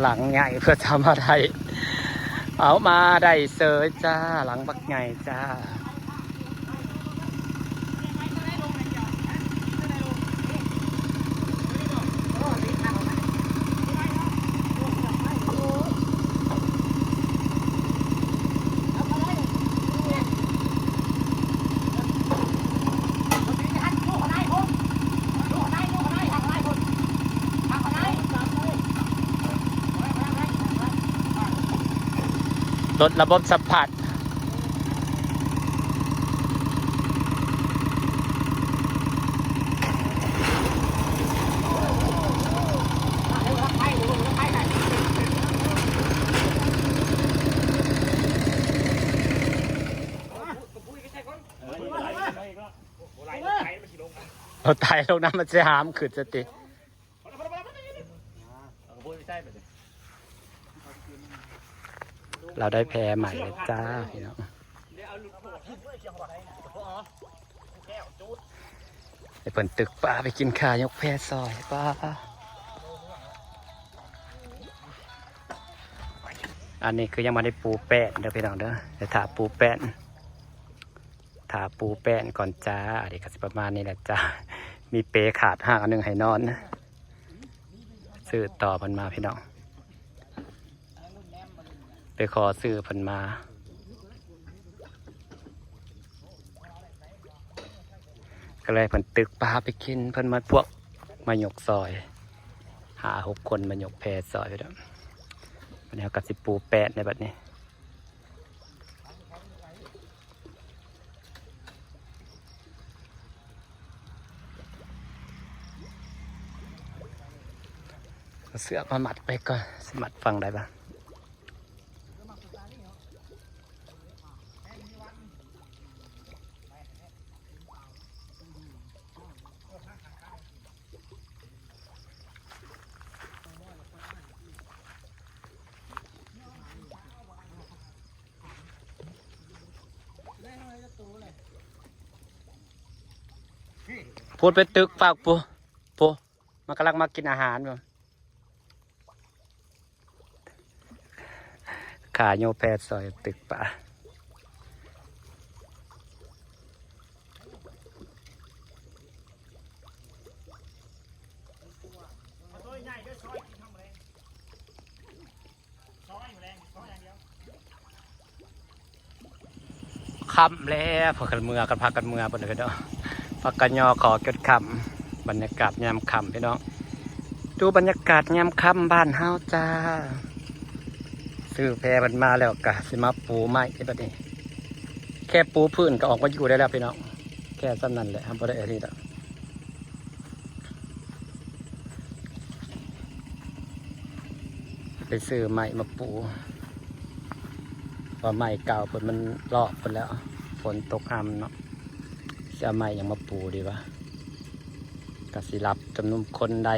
ຫຼັງໃຫຍ່ເພື່ອຈະມາໄດ້ ເອົາມາໄດ້ເສີຍຈ້າ ຫຼັງບັກໃຫຍ່ຈ້າ. ລົດລະບົບສຳຜັດ. ເອົາໄຕລົງນຳ ມັນຊິຫາມຂຶ້ນສະຕິ. ລາວໄດ້ແພໃໝ່ແລ້ວຈ້າພີ່ນ້ອງ. ໃຫ້ເພິ່ນຕຶກປາໄປກິນ ຂ້າຍົກແພຊອຍ ປາ. ອັນນີ້ຄືຍັງບໍ່ໄດ້ປູແປ້ນເດີພີ່ນ້ອງເດີ ໄດ້ຖ້າປູແປ້ນ ຖ້າປູແປ້ນກ່ອນຈ້າ. ອັນນີ້ກໍຊິປະມານນີ້ແຫຼະຈ້າ ມີເປຂາດຫ້າງອັນໜຶ່ງໃຫ້ນອນ. ຊື້ຕໍ່ເພິ່ນມາພີ່ນ້ອງ ໄປຂໍຊື້ເພິ່ນມາ ກໍເລີຍເພິ່ນຕຶກປາໄປກິນ. ເພິ່ນມາພວກມາຍົກຊອຍ ຫ້າຫົກຄົນມາຍົກແພຊອຍພີ່ນ້ອງ. ບັດນີ້ເຮົາກໍຊິປູແປ້ນໃນບັດນີ້. ເອົາເຊືອກມາມັດໄວ້ກ່ອນ ຊິມັດຝັ່ງໃດບາດ. ພຸ້ນໄປຕຶກຟາກ ພຸ້ນ ພຸ້ນ ມັນກຳລັງມາກິນອາຫານຢູ່. ຂ້າໂຍແພຊອຍຕຶກປາ. ຄ່ຳແລ້ວ ພາກັນເມືອ ກັນ ພາກັນເມືອເບິດເລີຍເນາະ. ພາກັນຍໍຂໍຈົນຄ່ຳ ບັນຍາກາດຍາມຄ່ຳພີ່ນ້ອງ. ດູບັນຍາກາດຍາມຄ່ຳບ້ານເຮົາຈ້າ. ຊື້ແພເພິ່ນມາແລ້ວກະຊິມາປູໄມ້ບັດນີ້. ແຄ່ປູພື້ນກໍອອກມາຢູ່ໄດ້ແລ້ວພີ່ນ້ອງ. ແຄ່ສ່ຳນັ້ນແຫຼະ ເຮົາບໍ່ໄດ້ອັນນີ້ດອກ. ໄປຊື້ໄມ້ມາປູ ເພາະໄມ້ເກົ່າເພິ່ນມັນລອກເພິ່ນແລ້ວ ຝົນຕົກຮຳເນາະ. ຊິເອົາໄມ້ຫຍັງມາປູດີວະ? ກະຊິຮັບຈຳນວນຄົນໄດ້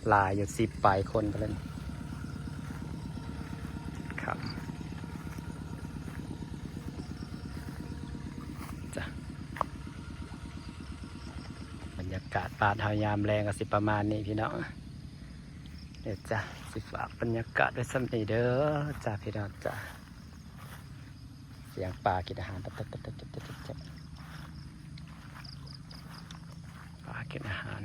ຫຼາຍຢູ່ ສິບປາຍຄົນພຸ້ນແຫຼະ. ຄັບ ຈ້າ. ບັນຍາກາດບ້ານເຮົາຍາມແລງກໍຊິປະມານນີ້ພີ່ນ້ອງ. ເດີຈ້າ ຊິຝາກບັນຍາກາດໄວ້ສ່ຳນີ້ເດີຈ້າພີ່ນ້ອງຈ້າ. ສຽງປາກິນອາຫານ ປາກິນອາຫານ.